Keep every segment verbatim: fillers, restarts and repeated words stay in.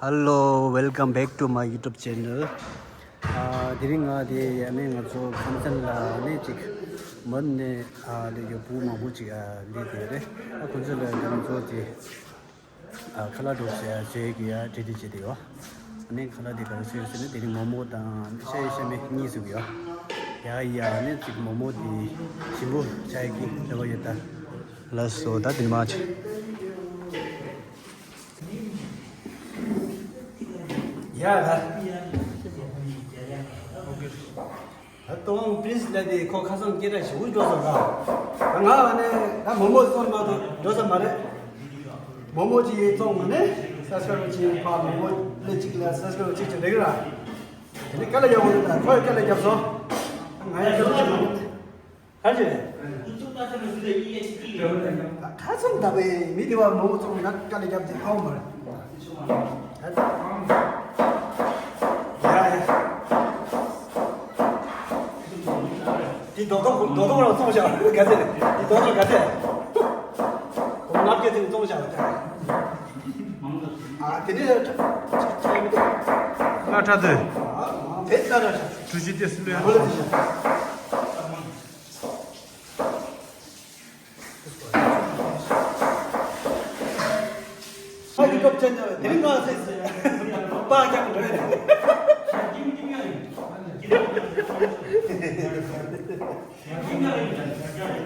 Hello, welcome back to my YouTube channel. ཨ། དེ་རིང་ང་དེ་ཡ་ནས་ང་ཚོ་ཁམས་ཚན་ལ་ནས་ཅིག་མོན་ནས་ཨ་ལས་ཡོད་བུ་མང་པོ་ཅིག་ཨ་ལས་དེ་རེད། ཨ་ཁོང་ཚོ་ལ་ང་ཚོ་དེ་ཨ་ཁ་ལག་འགྲོ་བྱས་བྱས་ཀྱི་ཡ་བྲེ་བྲེ་བྱས་དེ་ཡོད། ཨ་ནས་ཁ་ལག་དེ་ག་རེ་ཟེར་ཟེར་ན་དེ་རིང་མོག་མོག་དང་ཤ་ཡི་ཤ་མེད་གཉིས་ཟེར་གི་ཡོད། ཡ་ཡ་ནས་ཅིག་མོག་མོག་དེ་ཞིམ་པོ་བྱས་ཀྱི་འདྲ་བ་ཡོད་ད། ལགས་སོ། ད་དེ་ནས་མ་ཅིག་ཡ་ད། ད་ཏོང་པི་རིན་སི་ལ་དེ་ཁོ་ཁ་སང་སྐད་གྲགས་ཞེ་པོ་འགྲོ་སོང་ད། ད་ང་ཨ་ནི་ད་མོག་མོག་བཙོང་མ་ཐུབ་འགྲོ་ས་མ་རེད། མོག་མོག་ཅིག་བཙོང་ནས་སབ་སི་ཀ་རབ་ཅིག་ཕར་མོག་མོག་ལས་གཅིག་ལ་སབ་སི་ཀ་རབ་གཅིག་ཅིག་རེག་ར། དེ་ནས་དཀའ་ལས་རྒྱག་དགོས་རེད་ད། ཁོས་དཀའ་ལས་རྒྱབ་སོང་། ང་ཡང་དཀའ་ལས་རྒྱབ་སོང་། ག་རེ་རེད། ཁ་ཚོན་ད་པའི་མི་དེ་བ་མོག་མོག་བཙོང་ན་དཀའ་ལས་རྒྱབ་དེ་ཧ་གོ་མ་རེད། ཡ་ཡ། དེ་རྡོག་རྡོག་རྡོག་རྡོག་རང་བཙོང་བཞག་ག་ཚད་རེད། དེ་རྡོག་རྡོག་ག་ཚད། ལྔ་བརྒྱ་དེ་བཙོང་བཞག་ག་ཚད། ཨ་དེ་ནས་ལྔ་ཁྲ་དེ། ཨ་དེ་ལྔ་ཁྲ་ཁྲ། གྲུ་བཞི་སྟེ་སུ་ལོས། ཨ་ཡུ་ཊུབ་ཅེ་ནལ་དེ་རིང་ང་ཚོས་པ་རྒྱག་འགྲོ་ཡ།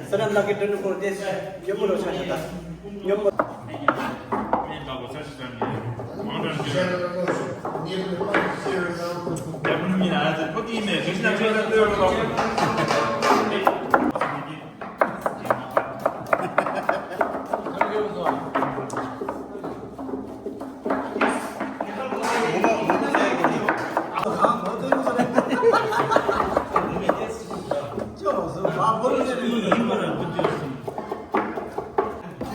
ས་ལམ་ལག་གི་ཏྲེན་ཁོར་ཏེ་ཉོན་མོ་རོ་ཆ་ཤ་ད་ཉོན་མོ།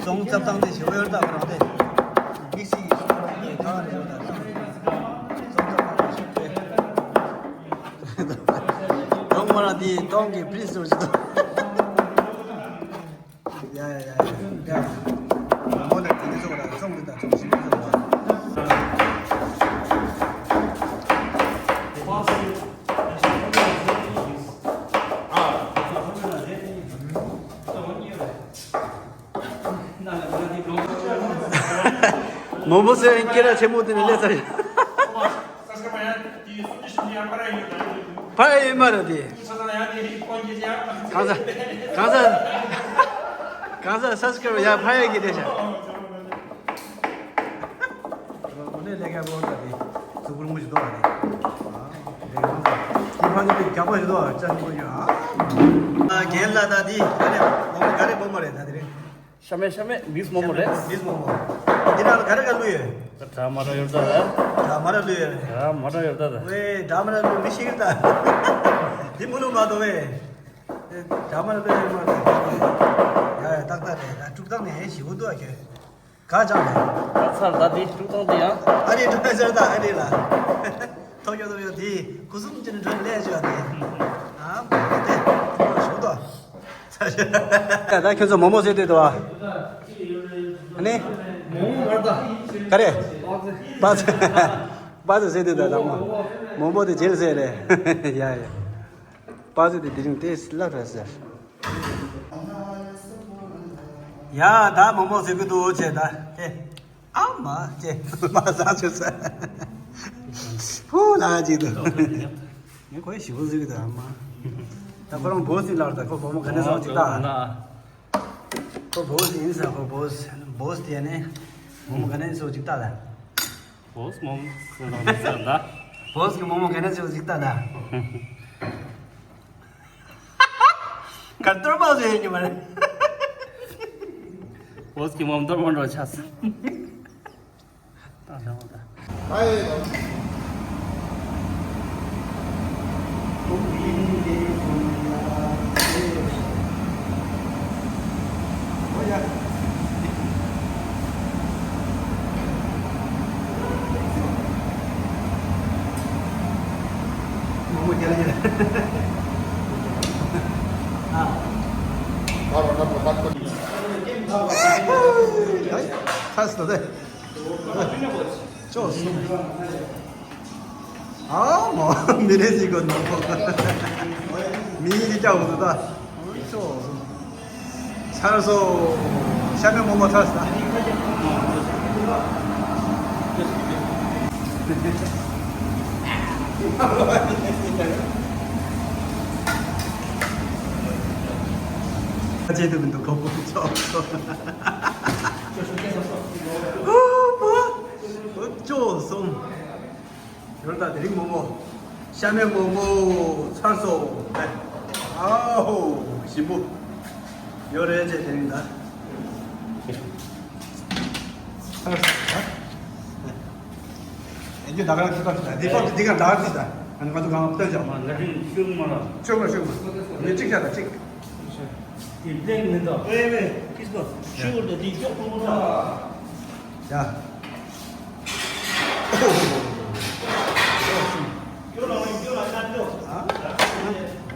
ཙོང་རྩབ་སྟངས་དེ་ཞེ་པོ་ཡོད་ད་ག་རང་དེ། མིག་སི་གི་ཞེ་པོ་ཡོད་ད་ག་རང་དེ། ཙོང་རྩབ་སྟངས་དེ་ཞེ་པོ་ཡོད། ཙོང་མ་ར་དེ་ཙོང་གི་པི་རིན་སི་འདྲ་བོ་ཞིག་འདུག་ཡ་ཡ་ཡ་ཡ། མོ་ལ་དེ་ཚོ་ར་ཙོང་གི་ད་ཙོང་ཞིག་འདུག་མོག་མོག་ཟེར་སྐད་གྲགས་ཆེན་པོ་དེ་ནས་སླེབས་ཚར་ཡོད། ཕ་ཡི་མ་རེད་དེ། གང་ཟག་གང་ཟག་གང་ཟག་སབ་སི་ཀ་རབ་ཡ་ཕ་ཡི་གི་དེ་ཤ། དངོས་གནས་ལས་ཀའི་སློབ་གྲྭ་དེ་གཟུགས་པོ་རིང་པོ་ཞིག་འདུག་ཨ་ནི། དེ་གང་ཟག་དེ་ཕ་གི་དེ་རྒྱགས་པ་ཞིག་འདུག་ཨ། ཅག་གི་པ་ཡོད་ཨ། རྒན་ལགས་ད་དེ་ག་རེ་མོག་མོག་ག་རེ་སྦོམ་པ་རེད་ད་དེ་རིང་། ཤ་མེད་ཤ་མེད་མིག་སི་མོག་མོག་རེད། མིག་སི་མོག་མོག་འདི་ནང་ལ་ག་རེ་ག་བླུགས་ཡོད། སྒྲ་མ་འདྲ་ཡོད་ད། སྒྲ་མ་འདྲ་བླུགས་ཡོད། སྒྲ་མ་འདྲ་ཡོད་ད་ད། ཝེ་སྒྲ་མ་འདྲ་བླུགས་མི་ཤེས་ཀྱི་ད། འདི་མི་བླུགས་མ་གཏོགས་ཝེ། སྒྲ་མ་འདྲ་བླུགས་ཡོད་མ་རེད། ཡ་ཡ་ཏག་ཏག་རེད་ད། དཀྲུག་སྟངས་ནི་ཞེ་པོ་འདུག་ཨ་ཁྱོད། ག་ཅང་རེད། ད་ཚར་ད་འདི་དཀྲུག་སྟངས་འདི་ཡང་། ཨ་རེ་འགྲོ་ཟེར་ད་ཨ་རེ་ལ། ཐོ་ཡོད་དོ་ཡོད་དེ་ཁུ་སུམ་ཅན་འགྲོ་ལས་བྱོས་དེ། ཨ་མ་དེ་ཞུ་དོ། ད་ཁྱོད་ཚོ་མོག་མོག་ཟེར་དུས་དོ། ཨ་ནི། མོག་མོག་མ་རེད་ད། ག་རེ། པ་ཙེ། པ་ཙེ་ཟེར་དུས་དོ་ད་མོག་མོག་དེ་ཇེལ་ཟེར་རེད། ཡ་ཡ། པ་ཙེ་དེ་དེ་རིང་དེ་སླ་བྲ་ཟེར། ཡ་ད་མོག་མོག་ཟེར་གི་འདུག་ཅེ་ད་དེ། ཨ་མ་ཅེ་མ་ཟ་ཆོད་ས། ཧུ་ལ་ཅིག་འདུག་ངས་ཁོའི་ཞི་བོ་ཟེར་གི་འདུག་ཨ་མ། ད་ཁོ་རང་བོ་སི་ལར་ད་ཁོ་བུ་མོ་ག་ནས་སོང་ཅིག་ད། ཁོ་བོ་སི་ཡིན་ས། ཁོ་བོ་སི་བོ་སི་དེ་ནས་བུ་མོ་ག་ནས་སོང་ཅིག་ད་ད། བོ་སི་མོག་མོག་ཟེར་ད་ཟེར་ད། བོ་སི་གི་མོག་མོག་ག་ནས་སོང་ཅིག་ད་ད། གར་གཏོར་མ་བཟོས་ཡོད་ཉི་མ་རེད། བོ་སི་གི་མོག་མོག་གཏོར་མ་འགྲོ་ཆགས་སོང་། ད་ལྟ་བ་ད། ཚར་སོང་དེ། ཅོག་གསུམ། ཨ་མོ། མི་རེ་ཟིག་གོ་ནོ། མི་ཡི་ཅག་འོ་ད། ཅོག་གསུམ། ཚར་སོ། ཤ་མེད་མོག་མོག་ཚར་སོང་། ཁ་ཆེ་དུ་མི་འདུག་ཁོ་པོ་ཅོག་སོང་། ཨོ་པོ། ཅོག་སོང་། ཡོད་ད། དེ་རིང་མོག་མོག་ཤ་མེད་མོག་མོག་ཚར་སོང་། ཨའོ། ཞིམ་པོ་ཡོད་རེད་ཅེས། དེ་རིང་ད་ཚར་སོང་། ཨ། ཨེ་འདི་ད་ག་རང་ཁྱི་ཏོག་ད་འདི་ཏོག་འདི་ག་ད་ག་ད། ཨ་ནི་ང་ཚོ་གང་སྟོན་ཅག་མ་ན་ཤུགས་མ་ལ། ཤུགས་མ་ཤུགས་མ། ངས་གཅིག་བྱ་ད་གཅིག་དེ་ལེན་མི་འདུག་ཨེ་མེ། ཁིས་པ། ཤུ་གུར་དང་དེ་ཀྱོག་པོ་མོ་ད། ཡ། ཀྱོག་ལ་ཀྱོག་ལ་ཤར་ཀྱོག་ཨ།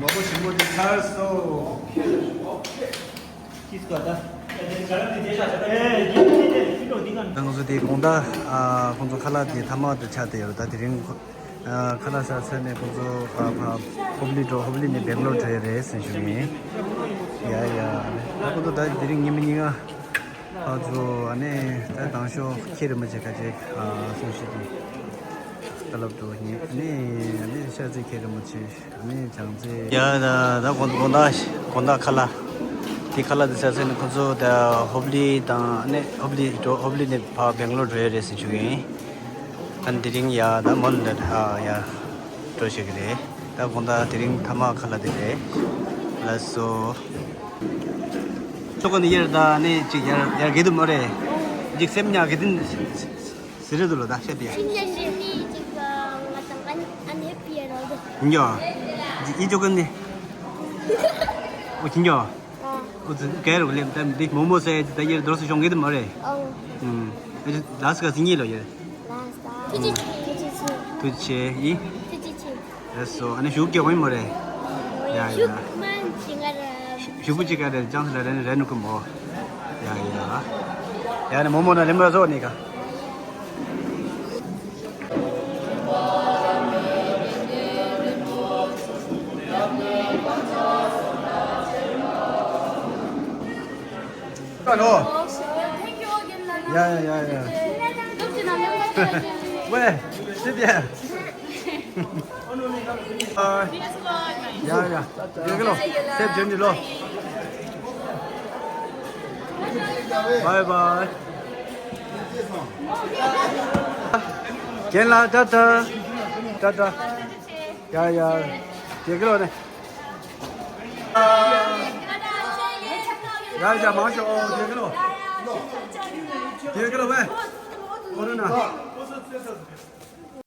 མ་པོ་ཞིམ་པོ་འདི་ཚར་སོང་། ཁིས་པ་ད། ཨེ་དེ་ག་ར་དེ་དེ་ཤ་ཤ་ད། ཨེ་དེ་དེ་དེ་ཤུ་གུར་དེ་ག་ད་ང་ཚོ་དེ་དགོང་དག་ཨ་ཁོང་ཚོ་ཁ་ལག་དེ་ཐ་མག་དེ་ཆགས་བསྡད་ཡོད་རེད། ད་དེ་རིང་ཁ་ལག་ཟ་ཚར་ནས་ཁོང་ཚོ་ཕ་ཕ་ཧོབ་ལི་འགྲོ། ཧོབ་ལི་ནས་སྦེང་ལོར་འགྲོ་ཡ་རེད་ཟེར་ཞུ་གི་ཡིན། ཡ་ཡ། ད་ཁོང་ཚོ་ད་དེ་རིང་ཉི་མ་ཉིན་ང་ཕར་ཚུར་ཨ་ནི་ད་དང་ཤོག་ཁྱེད་རིན་པོ་ཆེ་ཁ་ཅིག་གསུང་བཤད་དེ་ད་ལབ་འགྲོ་ཉེ་ཨ་ནི་ཨ་ནི་ཤར་རྩེ་ཁྱེད་རིན་པོ་ཆེ། ཨ་ནི་བྱང་རྩེ། ཡ་ད་ད་དགོང་དགོང་དག་དགོང་དག་ཁ་ལག་དེ་ཁ་ལག་དེ་ཟ་ཚར་ནས་ཁོང་ཚོ་ད་ཧོབ་ལི་དང་ཨ་ནི་ཧོབ་ལི་འགྲོ། ཧོབ་ལི་ནས་ཕར་སྦེང་ལོར་འགྲོ་ཡ་རེད་ཟེར་ཞུ་གི་ཡིན། ཨ་ནི་དེ་རིང་ཡ་ད་མོ་ལ་ད་ཡ་འགྲོ་ཤེས་ཀྱི་རེད། ད་དགོང་དག་དེ་རིང་ཐ་མག་ཁ་ལག་དེ་རེད། ལགས་སོ། ཅོ་གོ་ནི་ཡར་ད་ནི་ཅིག་ཡར་ཡར་གེ་དུ་མོ་རེད། ཅིག་སེམས་ཉག་གེ་དུ་ཟེར་རེད་འདུག་ལོ། ད་བཤད་པ་ཡ། ཅིག་ཡར་ཞེ་ནི་ཅིག་ང་དང་ཨན་ཨན་ཧེ་པི་ཡར་རོ་དེ། ཡིན་ཀྱོ། ཡི་ཅོ་གོ་ནི། ཨོ་ཅིན་ཀྱོ། ཨོ་ཙི་གེ་རུ་ལེམ་ད་འདི་མོ་མོ་ཟེར་ད་ཡར་འདོར་སུ་ཤོང་གེ་དུ་མོ་རེད། ཨོ། ཨུམ། ཨེ་ཅི་ལ་སི་ཀ་སི་ཉི་ལོ་ཡར། ཐུགས་རྗེ་ཆེ། ཐུགས་རྗེ་ཆེ། ཡི། ཐུགས་རྗེ་ཆེ། ལགས་སོ། ཨ་ནི་ཞུ་སྐྱེ་བོ་ཡིན་མོ་རེད། ཡ་ཡ། ཞུགས་མན་ཅི་ང་ར། ཞུ་བུ་ཅི་ག་རེ་ཅང་སི་ལ་རེ་ནི་རེ་ནུ་ཀུ་མོ། ཡ་ཡ། ཡ་ནི་མོ་མོ་ན་ལེམ་ར་བཟོ་ནི་ག་ཀ་ལོ། ཡ་ཡ་ཡ་ཡ། ཝེ། སི་ཏི་ཡ། ཡ་ཡ། ཡ་གི་ལོ། སེབ་ཇོན་ནི་ལོ། བའི་བའི། རྒན་ལགས་ཏ་ཏ། ཏ་ཏ། ཡ་ཡ། ཡ་གི་ལོ་ནི། ཡ་ཡ་མང་ཤོག་ཡ་གི་ལོ། ཡ་གི་ལོ་བའི། ཨོ་རུ་ན།